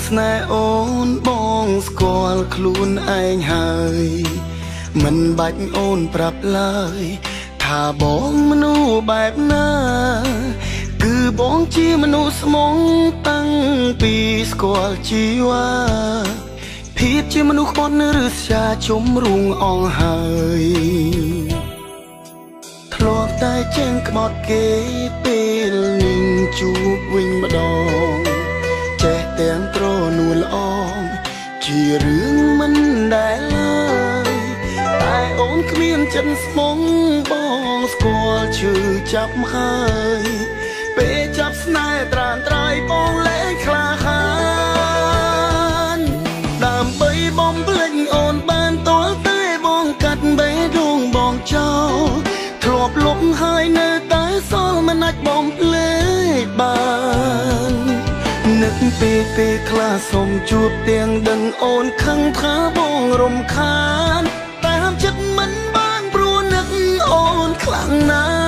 ស្នេហ៍អូនបងស្គាល់ខ្លួនឯងហើយមិនបាច់អូនប្រាប់ឡើយថាបងមនុស្សបែបណាគឺបងជាមនុស្សស្មងតាំងពីស្គាល់ជីវ៉ាភាពជាមនុស្សក្បត់ឬស្យាជុំរួងអងហើយធ្លាប់តែចេញក្បត់គេពេលនឹងជួបវិញម្ដងចេះទាំងត្រនួលអងជារឿងមិនដែលឡើយតែអូនគ្មានចិត្តស្មងបងស្គាល់ឈឺចាប់ហើយពេលចាប់ស្នេហ៍ត្រានត្រាយបងលែងក្លាហានដើម្បីបំភ្លេចអូនបានតល់តែបងកាត់បេះដូងបងចោលធ្លាប់លុបហើយនៅតែសល់មិនអាចបំភ្លេចបាននឹកពេលពេលខ្លះសុំជួបទាំងដឹងអូនខឹងថាបងរំខានតាមចិត្តមិនបានព្រោះនឹកអូនខ្លាំងណាស់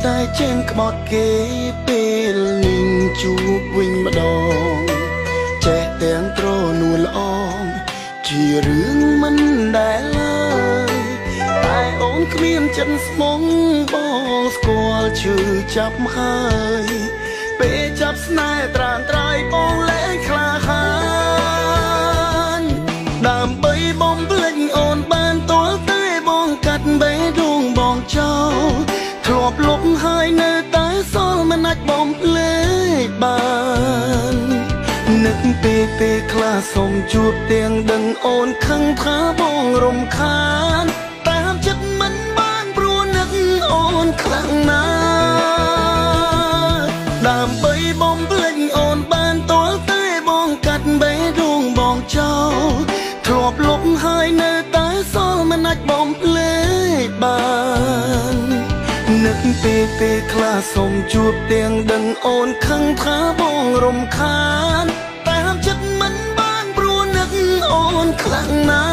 តែចេញក្បត់គេពេលនឹងជួបវិញម្ដងចេះទាំងត្រនួលអងជារឿងមិនដែលឡើយតែអូនគ្មានចិត្តស្មងបងស្គាល់ឈឺចាប់ហើយពេលចាប់ស្នេហ៍ត្រានត្រាយបងលែងក្លាហានដើម្បីបំភ្លេចអូនបានតល់តែបងកាត់បេះដូងបងចោលធ្លាប់លុបហើយនៅតែសល់មិនអាចបំភ្លេចបាននឹកពេលពេលខ្លះសុំជួបទាំងដឹងអូនខឹងថាបងរំខានតាមចិត្តមិនបានព្រោះនឹកអូនខ្លាំងណាស់ដើម្បីបំភ្លេចអូនបានតល់តែបងកាត់បេះដូងបងចោលធ្លាប់លុបហើយនៅតែសល់មិនអាចបំភ្លេចបាននឹកពេលពេលខ្លះសុំជួបទាំងដឹងអូនខឹងថាបងរំខានតាមចិត្តមិនបានព្រោះនឹកអូនខ្លាំងណា